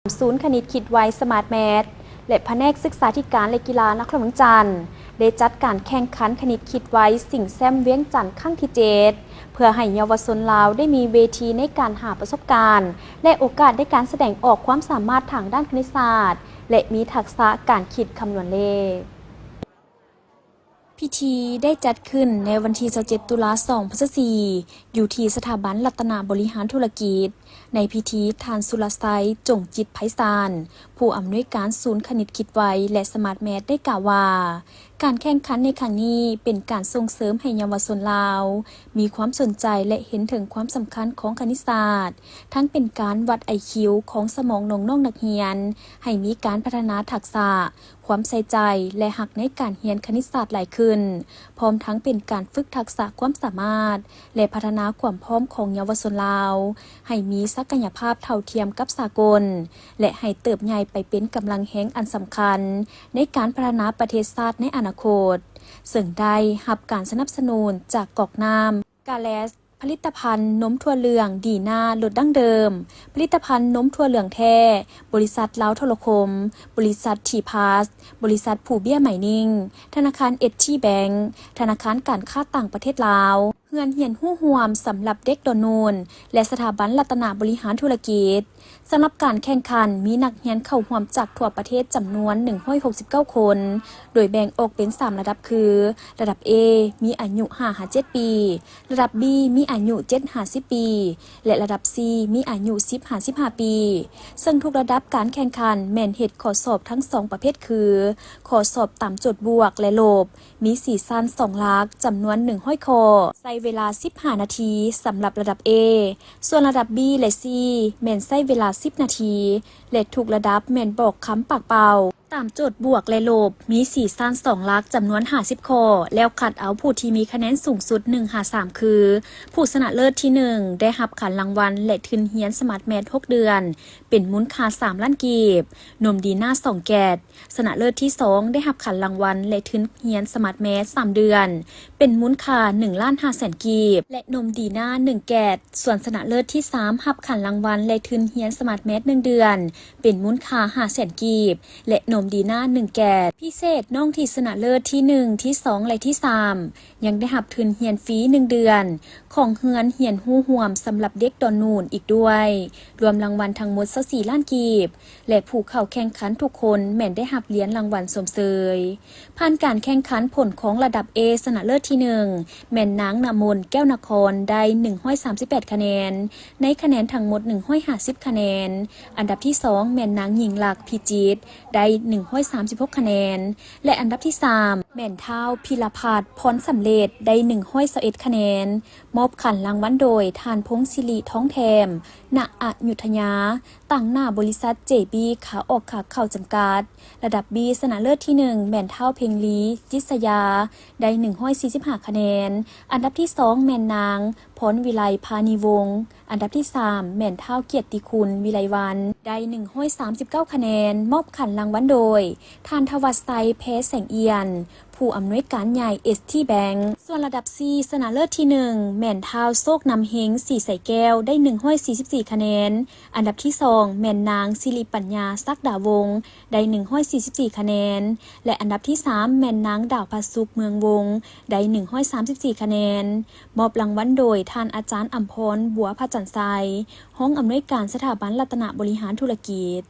ສູນຄະນິດຄິດໄວ ສະມາດແມັດ ແລະ ພະແນກສຶກສາທິການ ແລະ ກິລານະຄອນຫຼວງວຽງຈັນ ໄດ້ຈັດການແຂ່ງຂັນຄະນິດຄິດໄວ ຊິງແຊັມວຽງຈັນຄັ້ງທີເຈັດ ເພື່ອໃຫ້ເຍົາວະຊົນລາວໄດ້ມີເວທີໃນການຫາປະສົບການ ແລະ ໂອກາດໃນການສະແດງອອກຄວາມສາມາດທາງດ້ານຄະນິດສາດ ແລະ ມີທັກສະການຄິດຄຳນວນເລກ. ພິທີໄດ້ຈັດຂຶ້ນໃນວັນທີຊາວເຈັດ ຕຸລາ ສອງພັນຊາວສີ່ ຢູ່ທີ່ສະຖາບັນລັດຕະນະບໍລິຫານທຸລະກິດ. ໃນພິທີ ທ່ານ ສຸລະໄຊ ຈົງຈິດໄພສານ ຜູ້ອຳນວຍການສູນຄະນິດຄິດໄວ ແລະ ສະມາດແມັດ ໄດ້ກ່າວວ່າ ການແຂ່ງຂັນໃນຄັ້ງນີ້ເປັນການສົ່ງເສີມໃຫ້ເຍົາວະຊົນລາວມີຄວາມສົນໃຈ ແລະ ເຫັນເຖິງຄວາມສຳຄັນຂອງຄະນິດສາດ, ທັງເປັນການວັດໄອຄິວຂອງສະໝອງນ້ອງໆນັກຮຽນ ໃຫ້ມີການພັດທະນາທັກສະ, ຄວາມໃສ່ໃຈ ແລະ ຮັກໃນການຮຽນຄະນິດສາດຫຼາຍຂຶ້ນ, ພ້ອມທັງເປັນການຝຶກທັກສະຄວາມສາມາດ ແລະ ພັດທະນາຄວາມພ້ອມຂອງເຍົາວະຊົນລາວ ໃຫ້ມີສັກກະຍະພາບເທົ່າທຽມກັບສາກົນ ແລະ ໃຫ້ເຕີບໃຫຍ່ໄປເປັນກຳລັງແຮງອັນສຳຄັນໃນການພັດທະນາປະເທດຊາດໃນອະນາຄົດ, ເຊິ່ງໄດ້ຮັບການສະໜັບສະໜູນຈາກກອກນ້ຳ ກາແລັດ ຜະລິດຕະພັນນົມຖົ່ວເຫຼືອງດີນາລົດດັ້ງເດີມ, ຜະລິດຕະພັນນົມຖົ່ວເຫຼືອງແທ້, ບໍລິສັດລາວໂທລະຄົມ, ບໍລິສັດທີພາສ, ບໍລິສັດຜູ້ເບ້ຍໄມນິງ, ທະນາຄານເອສທີແບັງ, ທະນາຄານການຄ້າຕ່າງປະເທດລາວ, ເຮືອນຮຽນຮູ້ຮ່ວມສຳລັບເດັກດອນນູນ ແລະ ສະຖາບັນລັດຕະນະບໍລິຫານທຸລະກິດ. ສຳລັບການແຂ່ງຂັນ ມີນັກຮຽນເຂົ້າຮ່ວມຈາກທົ່ວປະເທດຈຳນວນໜຶ່ງຮ້ອຍຫົກສິບເກົ້າຄົນ, ໂດຍແບ່ງອອກເປັນສາມລະດັບຄື ລະດັບ A ມີອາຍຸຫ້າຫາເຈັດປີ, ລະດັບ B ມີອາຍຸເຈັດຫາສິບປີ ແລະ ລະດັບ C ມີອາຍຸສິບຫາສິບຫ້າປີ, ເຊິ່ງທຸກລະດັບການແຂ່ງຂັນແມ່ນເຮັດຂໍ້ສອບທັງສອງປະເພດຄື ຂໍ້ສອບຕາມໂຈດບວກ ແລະ ລົບ, ມີສີ່ຊັ້ນສອງຫຼັກ ຈຳນວນໜຶ່ງຮ້ອຍຂໍ້, ໃຊ້ເວລາສິບຫ້ານາທີສຳລັບລະດັບ A, ສ່ວນລະດັບ B ແລະ C ແມ່ນໃຊ້ເວລາສິບນາທີ ແລະ ທຸກລະດັບແມ່ນບອກຄຳປາກເປົ່າ. ຕາມໂຈດບວກ ແລະ ລົບ ມີສີ່ຊັ້ນສອງຫຼັກ ຈຳນວນຫ້າສິບຂໍ້ ແລ້ວຄັດເອົາຜູ້ທີ່ມີຄະແນນສູງສຸດໜຶ່ງຫາສາມ ຄື ຜູ້ຊະນະເລີດທີໜຶ່ງ ໄດ້ຮັບຂັນລາງວັນ ແລະ ທຶນຮຽນສະມາດແມັດຫົກເດືອນ ເປັນມູນຄ່າສາມລ້ານກີບ, ນົມດີນາສອງແກັດ, ຊະນະເລີດທີສອງ ໄດ້ຮັບຂັນລາງວັນ ແລະ ທຶນຮຽນສະມາດແມັດສາມເດືອນ ເປັນມູນຄ່າໜຶ່ງລ້ານຫ້າແສນກີບ ແລະ ນົມດີນາໜຶ່ງແກັດ, ສ່ວນຊະນະເລີດທີສາມ ຮັບຂັນລາງວັນ ແລະ ທຶນຮຽນສະມາດແມັດໜຶ່ງເດືອນ ເປັນມູນຄ່າຫ້າແສນກີບ ແລະ ນົມດີນາໜຶ່ງແກັດ. ພິເສດ, ນ້ອງທີ່ຊະນະເລີດທີໜຶ່ງ, ທີສອງ ແລະ ທີສາມ ຍັງໄດ້ຮັບທຶນຮຽນຟຣີໜຶ່ງເດືອນ ຂອງເຮືອນຮຽນຮູ້ຮ່ວມສຳລັບເດັກດອນນູນອີກດ້ວຍ, ລວມລາງວັນທັງໝົດຊາວສີ່ລ້ານກີບ ແລະ ຜູ້ເຂົ້າແຂ່ງຂັນທຸກຄົນແມ່ນໄດ້ຮັບຫຼຽນລາງວັນຊົມເຊີຍ. ຜ່ານການແຂ່ງຂັນ, ຜົນຂອງລະດັບ A ຊະນະເລີດທີໜຶ່ງ ແມ່ນນາງນະມົນ ແກ້ວນະຄອນ ໄດ້ໜຶ່ງຮ້ອຍສາມສິບແປດຄະແນນ ໃນຄະແນນທັງໝົດໜຶ່ງຮ້ອຍຫ້າສິບຄະແນນ. ອັນດັບທີສອງ ແມ່ນນາງຍິ່ງລັກ ພິຈິດ ໄດ້ໜຶ່ງຮ້ອຍສາມສິບຫົກຄະແນນ ແລະ ອັນດັບທີສາມ ແມ່ນທ້າວ ພິລະພັດ ພອນສຳເລັດ ໄດ້ໜຶ່ງຮ້ອຍຊາວເອັດຄະແນນ. ມອບຂັນລາງວັນໂດຍ ທ່ານ ພົງສິລິ ທອງແທມ ນະອະຍຸດທະຍາ, ຕາງໜ້າບໍລິສັດ ເຈບີ ຂາອອກຂາເຂົ້າ ຈຳກັດ. ລະດັບ B ຊະນະເລີດທີໜຶ່ງ ແມ່ນທ້າວ ເພັງລີ ຈິດສະຍາ ໄດ້ໜຶ່ງຮ້ອຍສີ່ສິບຫ້າຄະແນນ. ອັນດັບທີສອງ ແມ່ນນາງ ພອນວິໄລ ພານີວົງ. ອັນດັບທີສາມ ແມ່ນທ້າວ ກຽດຕິຄຸນ ວິໄລວັນ ໄດ້ໜຶ່ງຮ້ອຍສາມສິບເກົ້າຄະແນນ. ມອບຂັນລາງວັນໂດຍ ທ່ານ ທະວັດໄຊ ແພແສງອຽນ ຜູ້ອຳນວຍການໃຫຍ່ ເອສທີ ແບັງ. ສ່ວນລະດັບ C ຊະນະເລີດທີໜຶ່ງ ແມ່ນທ້າວ ໂຊກນຳເຮັງ ສີໄສແກ້ວ ໄດ້ໜຶ່ງຮ້ອຍສີ່ສິບສີ່ຄະແນນ. ອັນດັບທີສອງ ແມ່ນນາງ ສິລິປັນຍາ ສັກດາວົງ ໄດ້ໜຶ່ງຮ້ອຍສີ່ສິບສີ່ຄະແນນ ແລະ ອັນດັບທີສາມ ແມ່ນນາງ ດາວພະສຸກ ເມືອງວົງ ໄດ້ໜຶ່ງຮ້ອຍສາມສິບສີ່ຄະແນນ. ມອບລາງວັນໂດຍ ທ່ານອາຈານ ອຳພອນ ບົວພະຈັນໄຊ ຮອງອຳນວຍການສະຖາບັນລັດຕະນະບໍລິຫານທຸລະກິດ.